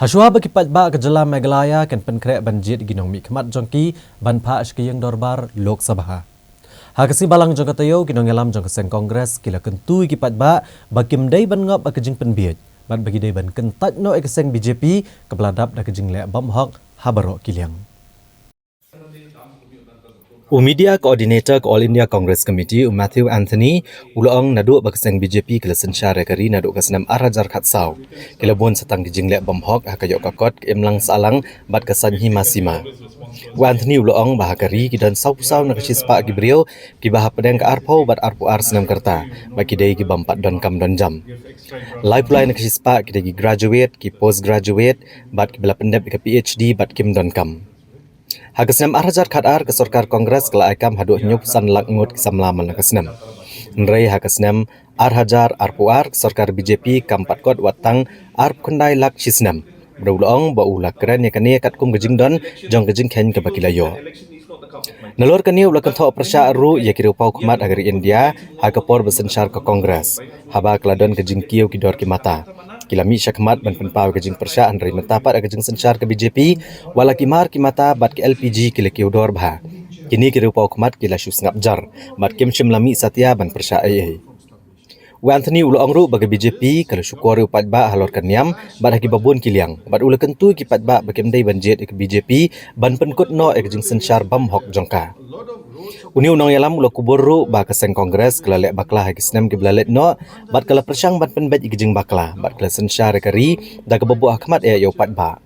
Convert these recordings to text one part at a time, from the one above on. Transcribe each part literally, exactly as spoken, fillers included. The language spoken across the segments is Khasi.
Hashwa ba ki paidbah ka jylla Meghalaya kin pynkhreh ban jied ïa ki nongmihkhmat jong ki ban phah sha ka ïing dorbar Lok Sabha. Ha ka sngi Balang jong ka taïew, ki nongïalam jong ka seng Congress ki la kyntu ïa ki paidbah ba kim dei ban ngop ha ka jingpynbiej bad ba ki dei ban kyntait noh ïa ka seng B J P kaba la dap da ka jingleh bymhok ha baroh ki liang. U Media Coordinator ka All India Congress Committee, u Matthew Anthony, u la ong naduh ba ka seng B J P ka la synshar ïa ka ri naduh ka snem ar hajar khatsaw, ki la bun satang ki jingleh bymhok ha ka ïoh ka kot, ka imlang sahlang bad ka saiñ hima sima. U Anthony u la ong ba ha ka ri ki don sawphew saw na ka shispah ki briew kiba hapdeng ka arphew bad arphew ar snem ka rta, ba ki dei ki bym pat don kam don jam. Laiphew lai na ka shispah ki dei ki graduate, ki post graduate, bad kiba la pyndep ïa ka P H D bad kim don kam. Ha ka snem ar hajar khatar, ka sorkar Congress ka la ai kam haduh hynñiewphew san lak ngut ki samla man la ka snem. Hynrei ha ka snem ar hajar arphew ar, ka sorkar B J P kam pat kot wat tang arphew khyndai lak shi snem. Bad u la ong ba u la kren ïa kane katkum ka jingdon jong ka jingkheiñ kaba ki la ïoh. Nalor kane u la kynthoh pyrshah ruh ïa ki riewpawkhmat ha ka ri India ha ka por ba synshar ka Congress, haba ka la don ka jingkiew ki dor ki mata. Ki la mih shakhmat ban pynpaw ïa ka jingpyrshah, hynrei mynta pat ha ka jingsynshar ka B J P, wat la ki mar ki mata bad ki L P G ki la kiew dor bha. Kine ki riewpawkhmat ki la shu sngap jar bad kim shym la mih satia ban pyrshah ei ei. U Anthony u la ong ruh ba ka B J P ka la shukor ïa u paidbah halor ka niam bad ha kiba bun ki liang, bad u la kyntu ïa ki paidbah ba kim dei ban jied ïa ka B J P ban pynkut noh ïa ka jingsynshar bymhok jong ka. Une u nongïalam u la kubur ruh ba ka seng Congress ka la leh bakla ha ki snem kiba la leit noh, bad ka la pyrshang ban pynbeit ïa ka jingbakla, bad ka la synshar ïa ka ri da kaba buh hakhmat eh ïa u paidbah.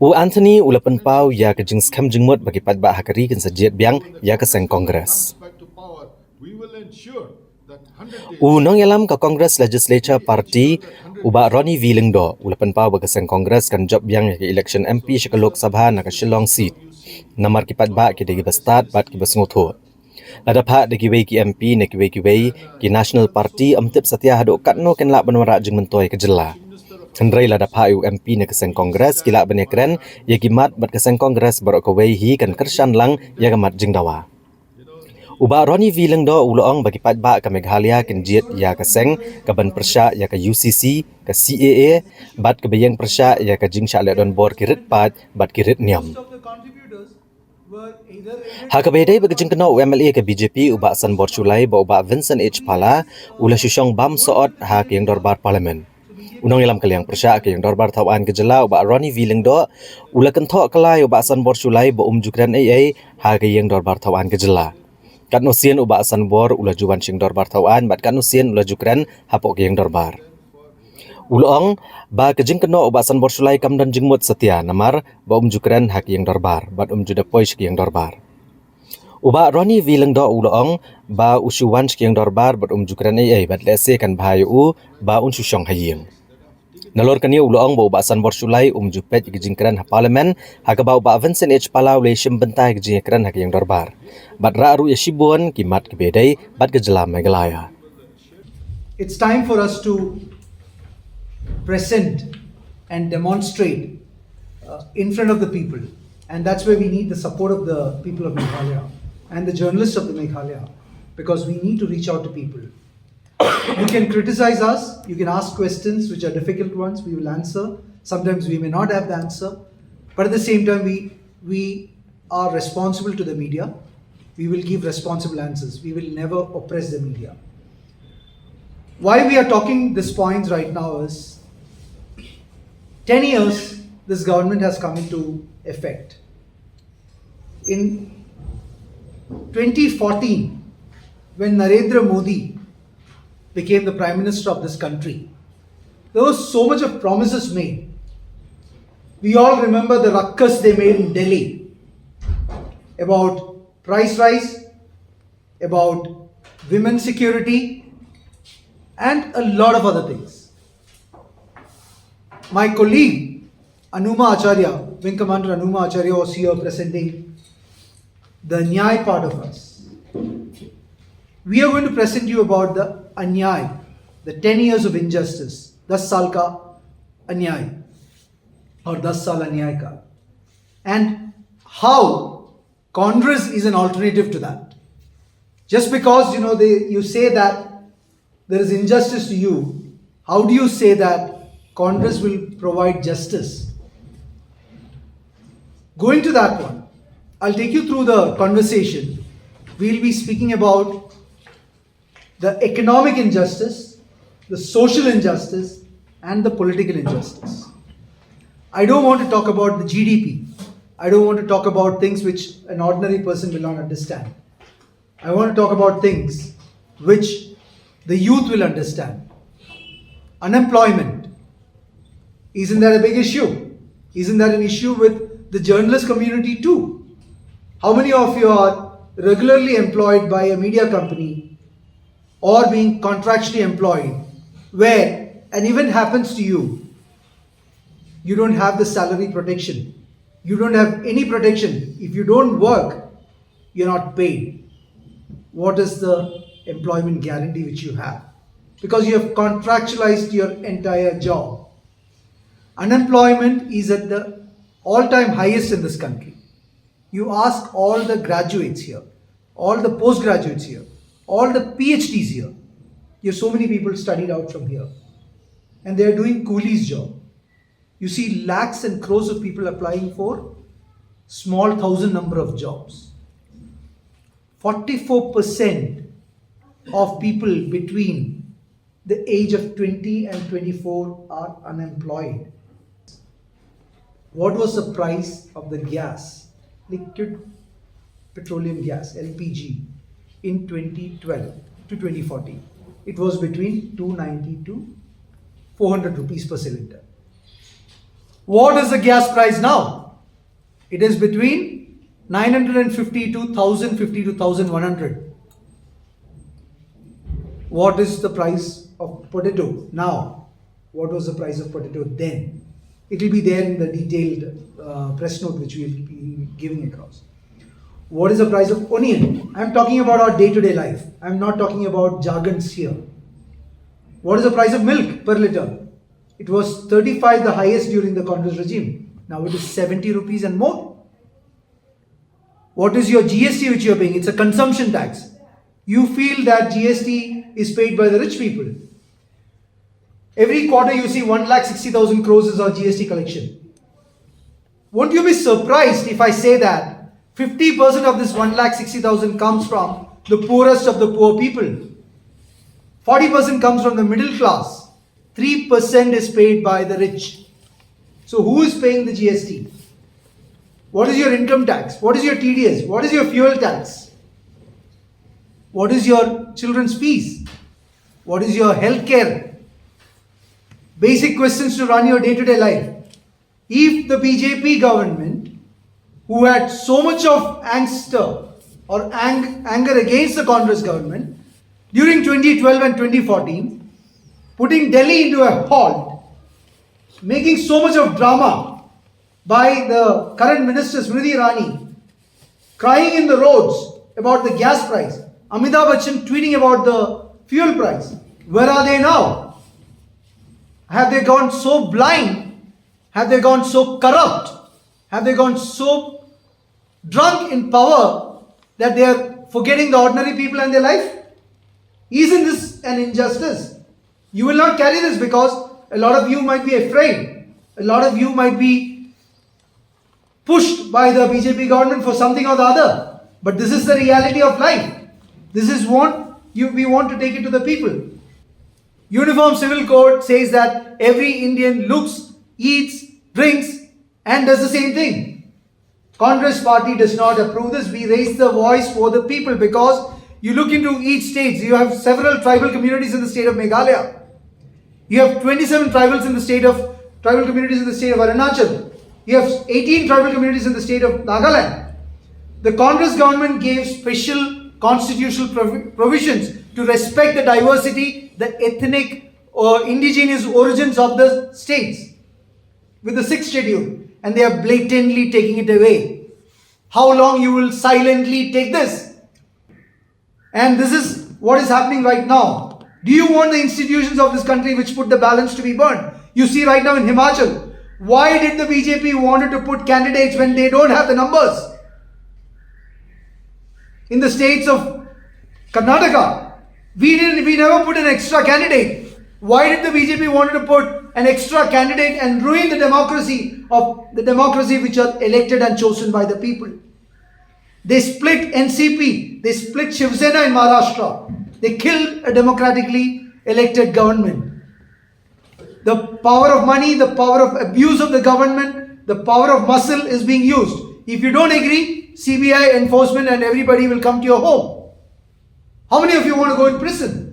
U Anthony u la pynpaw ïa ka jingskhem jingmut ba ki paidbah ha ka ri kin sa jied biang ïa ka seng Congress. U nongïalam ka Congress Legislature Party, u Bah Ronnie V Lyngdoh, u la pynpaw ba ka seng Congress kan jop biang ïa ka election M P sha ka Lok Sabha na ka Shillong seat, namar ki paidbah ki dei kiba stad bad kiba sngewthuh. Lada phah da kiwei ki M P ne kiwei kiwei ki National Party, ym tip satia haduh katno kin lah ban wanrah jingmyntoi ka jylla. Hynrei lada phah ïa u M P na ka seng Congress, ki lah ban ïakren ïa ki mat bad ka seng Congress baroh kawei hi kan kyrshan lang ïa ka mat jingdawa. U Bah Ronnie V Lyngdoh u la ong ba ki paidbah ka Meghalaya kin jied ïa ka seng kaban pyrshah ïa ka U C C, ka C A A, bad kaba ïeng pyrshah ïa ka jingshah leh donbor ki rit paid bad ki rit niam. Ha kaba ïadei bad ka jingkynnoh u M L A ka B J P u Bah Sanbor Shullai bad u Bah Vincent H Pala, u la shu shong bam sohot ha ka ïing dorbar Parliament. U nongïalam ka liang pyrshah ka ïing dorbar thaw aiñ ka jylla, u Bah Ronnie V Lyngdoh, u la kynthoh kylla ïa u Bah Sanbor Shullai ba um ju kren ei ei ha ka ïing dorbar thaw aiñ ka jylla. Katno sien u Bah Sanbor u la ju wan sha ïing dorbar thaw aiñ bad katno sien u la ju kren hapoh ka ïing dorbar. U la ong ba ka jingkynnoh u Bah Sanbor Shullai kam don jingmut satia, namar ba um ju kren ha ka ïing dorbar bad um ju da poi sha ka ïing dorbar. U Bah Ronnie V Lyngdoh u la ong ba u shu wan sha ka ïing dorbar bad um ju kren ei ei, bad lehse kan bha ïa u ba un shu shong ha ïing. Nalor kane u la ong ba u Bah Sanbor Shullai um ju peit ïa ka jingkren ha Parliament, ha kaba u Bah Vincent H Pala u la ïashim bynta ïa ka jingïakren ha ka ïing dorbar, bad rah ruh ïa shibun ki mat kiba ïadei bad ka jylla Meghalaya. It's time for us to present and demonstrate, uh, in front of the people. And that's where we need the support of the people of Meghalaya and the journalists of the Meghalaya, because we need to reach out to people. You can criticize us, you can ask questions which are difficult ones, we will answer. Sometimes we may not have the answer, but at the same time, we, we are responsible to the media. We will give responsible answers. We will never oppress the media. Why we are talking these points right now is ten years this government has come into effect. In twenty fourteen, when Narendra Modi became the Prime Minister of this country, there was so much of promises made. We all remember the ruckus they made in Delhi about price rise, about women security, and a lot of other things. My colleague, Anuma Acharya, Wing Commander Anuma Acharya, was here presenting the Nyay part of us. We are going to present you about the Anyay, the ten years of injustice, दस साल का अन्याय, or दस साल अन्याय का, and how Congress is an alternative to that. Just because, you know, they, you say that there is injustice to you, how do you say that Congress will provide justice. Going to that one, I'll take you through the conversation. We'll be speaking about the economic injustice, the social injustice, and the political injustice. I don't want to talk about the G D P. I don't want to talk about things which an ordinary person will not understand. I want to talk about things which the youth will understand. Unemployment. Isn't that a big issue? Isn't that an issue with the journalist community too? How many of you are regularly employed by a media company or being contractually employed where an event happens to you, you don't have the salary protection. You don't have any protection. If you don't work, you're not paid. What is the employment guarantee which you have? Because you have contractualized your entire job. Unemployment is at the all time highest in this country. You ask all the graduates here, all the postgraduates here, all the PhDs here. You have so many people studied out from here, and they are doing coolies' job. You see lakhs and crores of people applying for small thousand number of jobs. Forty-four percent of people between the age of twenty and twenty-four are unemployed. What was the price of the gas, liquid petroleum gas, L P G, in twenty twelve to twenty fourteen? It was between two ninety to four hundred rupees per cylinder. What is the gas price now? It is between nine hundred fifty to thousand fifty to thousand one hundred. What is the price of potato now? What was the price of potato then? It will be there in the detailed uh, press note which we will be giving across. What is the price of onion? I'm talking about our day to day life. I'm not talking about jargons here. What is the price of milk per litre? It was thirty-five, the highest during the Congress regime. Now it is seventy rupees and more. What is your G S T which you are paying? It's a consumption tax. You feel that G S T is paid by the rich people. Every quarter you see one lakh sixty thousand crores is our G S T collection. Won't you be surprised if I say that fifty percent of this one lakh sixty thousand comes from the poorest of the poor people? Forty percent comes from the middle class. Three percent is paid by the rich. So who is paying the G S T? What is your income tax? What is your T D S? What is your fuel tax? What is your children's fees? What is your health care? Basic questions to run your day to day life. If the B J P government, who had so much of angst or ang- anger against the Congress government during twenty twelve and twenty fourteen, putting Delhi into a halt, making so much of drama by the current minister Smriti Irani, crying in the roads about the gas price, Amitabh Bachchan tweeting about the fuel price. Where are they now? Have they gone so blind? Have they gone so corrupt? Have they gone so drunk in power that they are forgetting the ordinary people and their life? Isn't this an injustice? You will not carry this because a lot of you might be afraid. A lot of you might be pushed by the B J P government for something or the other. But this is the reality of life. This is what you, we want to take it to the people. Uniform Civil Code says that every Indian looks, eats, drinks, and does the same thing. Congress party does not approve this. We raise the voice for the people because you look into each state, you have several tribal communities in the state of Meghalaya. You have twenty-seven tribals in the state of tribal communities in the state of Arunachal. You have eighteen tribal communities in the state of Nagaland. The Congress government gave special constitutional provi- provisions to respect the diversity, the ethnic or indigenous origins of the states with the sixth schedule, and they are blatantly taking it away. How long you will silently take this? And this is what is happening right now. Do you want the institutions of this country which put the balance to be burned? You see right now in Himachal, why did the B J P wanted to put candidates when they don't have the numbers? In the states of Karnataka, we didn't, we never put an extra candidate. Why did the B J P wanted to put an extra candidate and ruin the democracy of the democracy which are elected and chosen by the people? They split N C P, they split Shiv Sena in Maharashtra. They killed a democratically elected government. The power of money, the power of abuse of the government, the power of muscle is being used. If you don't agree, C B I, enforcement, and everybody will come to your home. How many of you want to go in prison?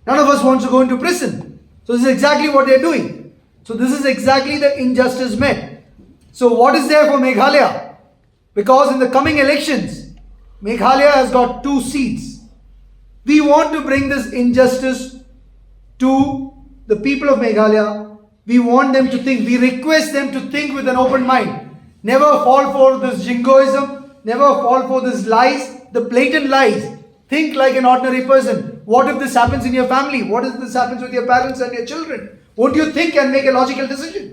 None of us wants to go into prison. So this is exactly what they're doing. So this is exactly the injustice met. So what is there for Meghalaya? Because in the coming elections, Meghalaya has got two seats. We want to bring this injustice to the people of Meghalaya. We want them to think, we request them to think with an open mind. Never fall for this jingoism, never fall for these lies, the blatant lies. Think like an ordinary person. What if this happens in your family? What if this happens with your parents and your children? Won't you think and make a logical decision?